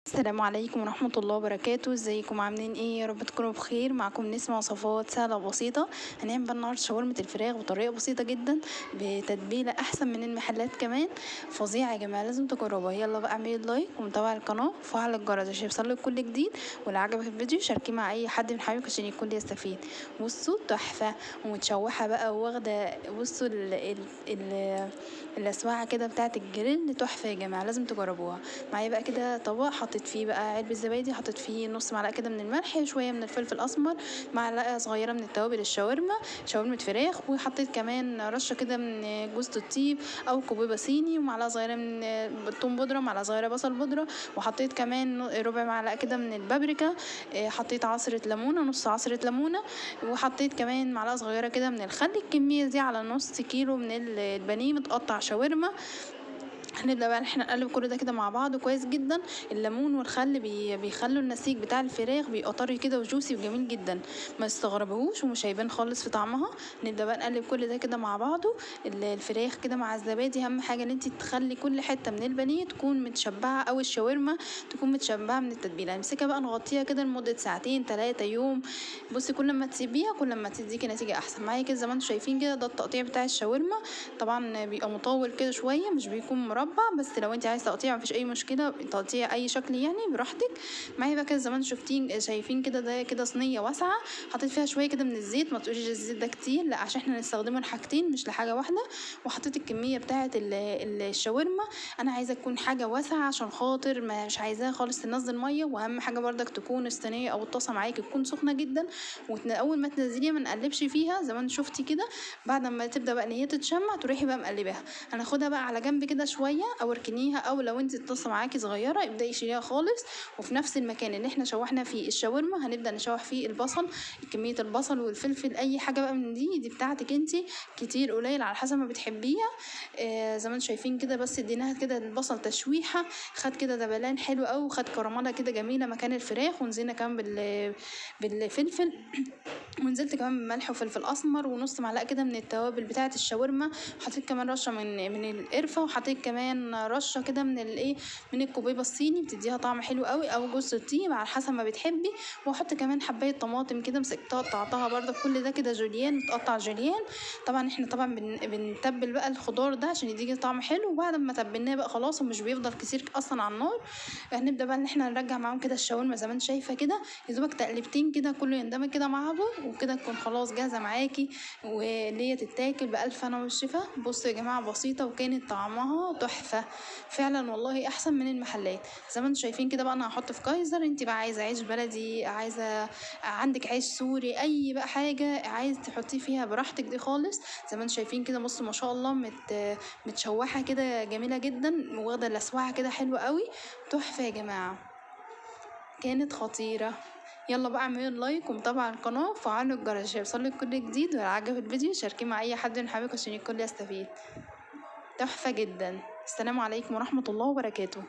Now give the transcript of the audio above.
السلام عليكم ورحمة الله وبركاته. ازيكم عاملين ايه؟ يا رب تكونوا بخير. معكم نسمة وصفات سهلة وبسيطة. هنعمل بقى النهاردة شاورما الفراخ بطريقة بسيطة جدا، بتتبيلة احسن من المحلات كمان، فظيعة يا جماعة، لازم تجربوها. يلا بقى اعملي لايك ومتابعة القناة وفعل الجرس عشان يوصلك كل جديد، ولو عجبك الفيديو شاركيه مع اي حد من حبايبك عشان الكل يستفيد. بصوا تحفة ومتشوحة بقى واخدة، بصوا اللسوعة كده بتاعة الجريل، تحفة يا جماعة، لازم تجربوها. معايا بقى كده طبق حطيت فيه بقى علبة زبادي، حطيت فيه نص معلقة كده من الملح، شوية من الفلفل الأسمر، معلقة صغيرة من التوابل الشاورما، شاورما فراخ، وحطيت كمان رشة كده من جوز الطيب أو كوبيبة صيني، ومعلقة صغيرة من توم بودرة، معلقة صغيرة بصل بودرة، وحطيت كمان ربع معلقة كده من البابريكا، حطيت عصرة ليمونة، نص عصرة ليمونة، وحطيت كمان معلقة صغيرة كده من الخل. الكمية دي على نص كيلو من البانيه متقطع شاورما. هنبدأ بقى ان احنا نقلب كل ده كده مع بعض كويس جدا. الليمون والخل بيخلوا النسيج بتاع الفراخ بيبقى طري كده وجوسي وجميل جدا، ما تستغربوهوش ومش هيبان خالص في طعمها. نبدأ بقى نقلب كل ده كده مع بعضه، الفراخ كده مع الزبادي. اهم حاجة ان انت تخلي كل حتة من البانيه تكون متشبعة، او الشاورما تكون متشبعة من التتبيلة. نمسكها بقى نغطيها كده لمدة ساعتين 3 يوم. بصي كل ما تسيبيها كل ما تديكي نتيجة احسن. معايا كده زي ما انتم شايفين كده ده التقطيع بتاع الشاورما، طبعا بيبقى مطول كده شوية، مش بيكون مربع، بس لو انت عايزه تقطيع مفيش اي مشكله، تقطيع اي شكل براحتك. معايا بقى كده زي ما انتم شايفين كده ده كده صينيه واسعه حطيت فيها شويه كده من الزيت، ما تقوليش الزيت ده كتير، لا عشان احنا هنستخدمه لحاجتين مش لحاجه واحده. وحطيت الكميه بتاعه الشاورما، انا عايزه تكون حاجه واسعه عشان خاطر مش عايزاها خالص تنزل ميه. واهم حاجه برضك تكون الصينيه او الطاسه معاكي تكون سخنه جدا، اول ما تنزليها ما نقلبش فيها زي ما انتم شفتي كده. بعد ما تبدا بقى ان هي تتشمع تروحي بقى مقلباها. هناخدها بقى على جنب كده شويه او اركنيها، او لو انت الطاسه معاكي صغيره ابداي شيليها خالص. وفي نفس المكان اللي احنا شوحنا فيه الشاورما هنبدا نشوح فيه البصل، كميه البصل والفلفل، اي حاجه بقى من دي بتاعتك انت، كتير قليل على حسب ما بتحبيها. زي ما انتم شايفين كده، بس اديناها كده البصل تشويحه، خد كده دبلان حلو قوي، وخد كرمله كده جميله مكان الفراخ، ونزلنا كمان بالفلفل، ونزلت كمان بملح وفلفل اسمر ونص معلقه كده من التوابل بتاعه الشاورما، وحطيت كمان رشه من القرفه، وحطيت كمان رشه كده من الكوبيبه الصيني، بتديها طعم حلو قوي، او جوز الطيب على حسب ما بتحبي. واحط كمان حبايه طماطم كده مسكتها قطعتها برده، كل ده كده جوليان متقطع جوليان. طبعا احنا بنتبل بقى الخضار ده عشان يديكي طعم حلو. وبعد ما تبلناه بقى خلاص ومش بيفضل كتير اصلا على النار، هنبدا بقى ان احنا نرجع معاهم كده الشاورما زي ما انت شايفه كده، يا دوبك تقلبتين كده كله يندمج كده مع بعضه، وكده تكون خلاص جاهزه معاكي واللي هي تتاكل بالف هنا والشفا. بصوا يا جماعه بسيطه وكانت طعمها تحفه فعلا والله، احسن من المحلات. زي ما انتم شايفين كده بقى انا هحط في كايزر، انت بقى عايزه عيش بلدي، عايزه عندك عيش سوري، اي بقى حاجه عايز تحطيه فيها براحتك دي خالص. زي ما انتم شايفين كده بصوا ما شاء الله متشوحه كده جميله جدا، واخده اللسوعه كده حلوه قوي، تحفه يا جماعه، كانت خطيره. يلا بقى اعملوا لايك ومتابعة القناة وفعلوا الجرس عشان يوصلك كل جديد، ولو عجبك الفيديو شاركيه مع اي حد من حبايبك عشان الكل يستفيد. تحفة جدا. السلام عليكم ورحمة الله وبركاته.